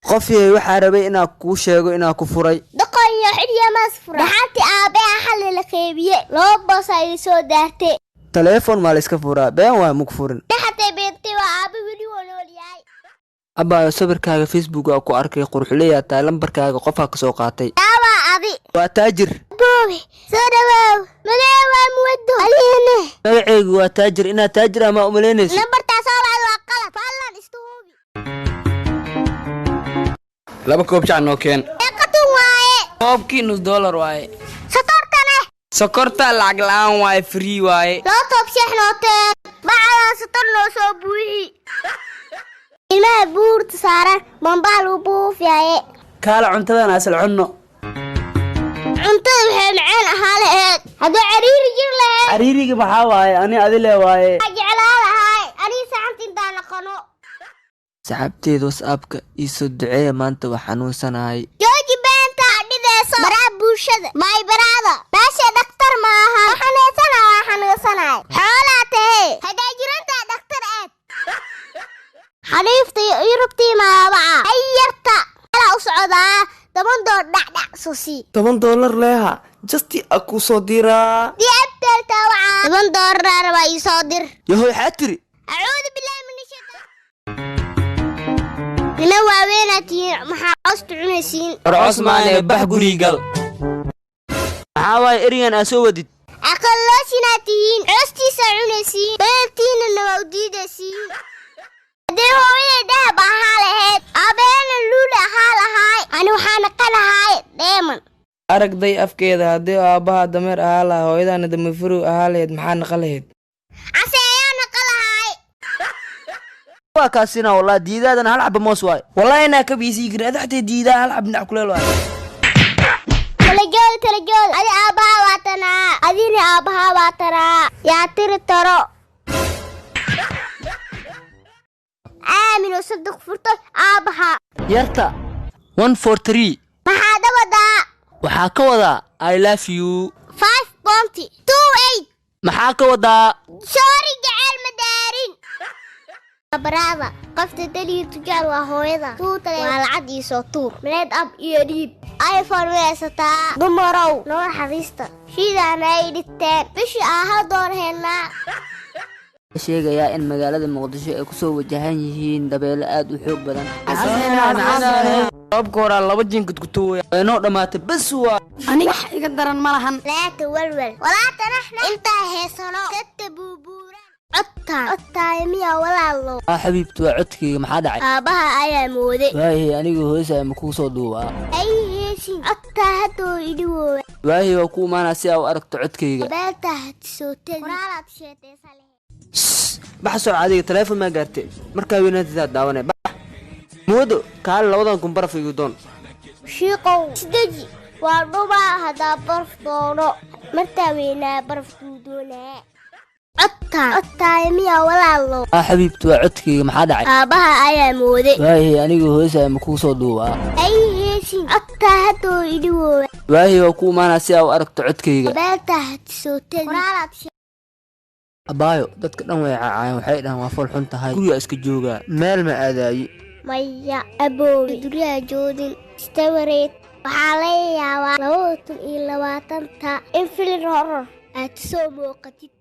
Qofyay, waxaa rabay inaa kuu sheego inaa ku furay. Doqon iyo xidhiya maas fura. Dhaxanti aabaha xalli la qeybiye, laba boos ay soo daartay. Taleefon maa la iska furaa? Been waay, muku furin. Dhaxantay beentay, waa aaba weli waa nool yahay. Abaayo, sawirkaaga Facebook aa ku arkay, quruxleyaa tahay. Lambarkaaga qofaa ka soo qaatay. Yaabaa adi. Waa Taajir. Boobe, soo dhawaaw. Magacee waa Muwado adigane? Magaceygu waa Taajir. Inaad taajir ah maa umalaynayso? Nambartaa soo wacda waa qalad, fadlan iska hubi. Laba koob shaah noo keen. Deeqatun waaye. Koobkii nus dollar waaye. Sokortane? Sokorta lacag la'aan waaye, free waaye. Loo toob sheex nooteen, bacdaa sotor noo soo buuxi. Ilmaha buurta saaran bambaa lagu buufiyaye. Kaala cuntadan asal cunno. Cuntada waxay macaan ahaa laheed hadduu cariiri jir laheed. Cariiriga maxaa waaye? Ani adile waaye. Waxaa jeclaa lahaay aniga saxanta intaan naqono. Saxaabteeda WhatsAppka iisoo duceeya, maanta waa xanuunsanahay. Jooji beenta dhideyso baraha bulshada. My brother, meesha dhaktar maaha. Xanuunsana waa xanuunsanahay, xoolaa tahe. Haddaa jirantaa dhaktar aad. Xaniifta iyo Yurubtii maabaca ayarta alaa u socdaa. 10 door dhacdhac susi. $10 leeha justi a kuu soo diraa. Dii abteeltaa wacaa, $10 rabaa, ii soo dir. Yahoy, xaa tiri? Acuudu billahi min shaytaan. Nima waaweynaad tihiin, maxaa coosta cunaysiin? War cosmaane, bax gurigal. Maxaa waaye erigan aa soo wadid? Aqalloosinaad tihiin, coostiisaa cunaysiin, beertiinana waa u diidaysiin. Haddii hooyaday dahab ahaa lahayd, aabaheena luuli ahaa lahaay, ani waxaa naqa lahaay dheeman. Aragday afkeeda. Haddii aabbaha dameer ahaa lahaa, hooyadana dameefarow ahaa lahayd, maxaa naqa lahayd? Caseeyaa naqa lahaay. Waa kaasina wallahi, diidaadana hal xaba moos waay. Wallahi inaa ka biisii karin adaxtee, diidaa hal xab dhinac kuleel waaye. Talajooda, talajooda. Adi aabbaha waa tanaa, adina aabbaha waa tanaa. Yaa tiri taro aamino saduq furto aabbaha. Yarta, 1 4 3. Maxaa dabadaa? Waxaa ka wadaa I love you. 5.28. Maxaa ka wadaa? Sorry, jecel madaarin. Brother, qofta daliya tujaal waa hooyada. Tuutale waa lacag iyo soo tuur maleed ab iyo dhiib. iPhone way haysataa. Dumarow, noo naxariista, shidaana ay dhigteen bishii aa hal door helnaa. Sheegayaa in magaalada Muqdisho ay kusoo wajahan yihiin dabeelo aad u xoog badan. Roobka horaa laba jinkad ku tuwaya. Way noo dhammaatay, bes waa. Aniga wax iga daran ma lahan. Laata walwal walaata naxna intaa heesano dadka buubuuran. Codtaa codtaaya miyaa walaalo? Aa xabiibti, waa codkayga. Maxaa dhacay? Aabbaha ayaa mooday. Waahey, aniga hoosa ma kuu soo duubaa? Ay heesin, codtaa hadduu idhiwoowa. Waahey, waa ku imaanaa si aa u aragto codkayga. Beeltaa hadsootadi qoraalaad sheetaysa leh. Bax, soco adiga. Taleefon maa gaartay? Markaa weynaantidaad daawanay. Bax moodo, kaale 2000 baraf igu doon. Shiiqow, isdeji, waa dhubaa haddaa baraf doono. Martaa weynaa baraf kuu doonaa. Codtaa codtaaya miyaa walaalo? Aa xabiibti, waa codkayga. Maxaa dhacay? Aabbaha ayaa mooday. Waahey, aniga hoosa ma kuu soo duubaa? Ay heesin, codtaa hadduu idhiwoowa. Waahey, waa ku imaanaa si aa u aragto codkayga. Beeltaa hadsootadi qoraalaad. Abaayo, dadka dhan way cacaayeen, waxay dhahaan waa fool xun tahay, guriga iska joogaa, meel ma aadaayi. Maya aboowe, guryaha joodin istawareed. Waxaa laga yaabaa 2020-ta in filin horror aad soo muuqatid.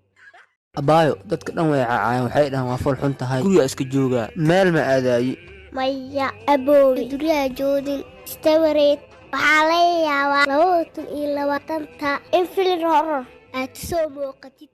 Abaayo, dadka dhan way cacaayeen, waxay dhahaan waa fool xun tahay, guriga iska joogaa, meel ma aadaayi. Maya aboowe, guryaha joodin istawareed. Waxaa laga yaabaa 2020-ta in filin horror aad soo muuqatid.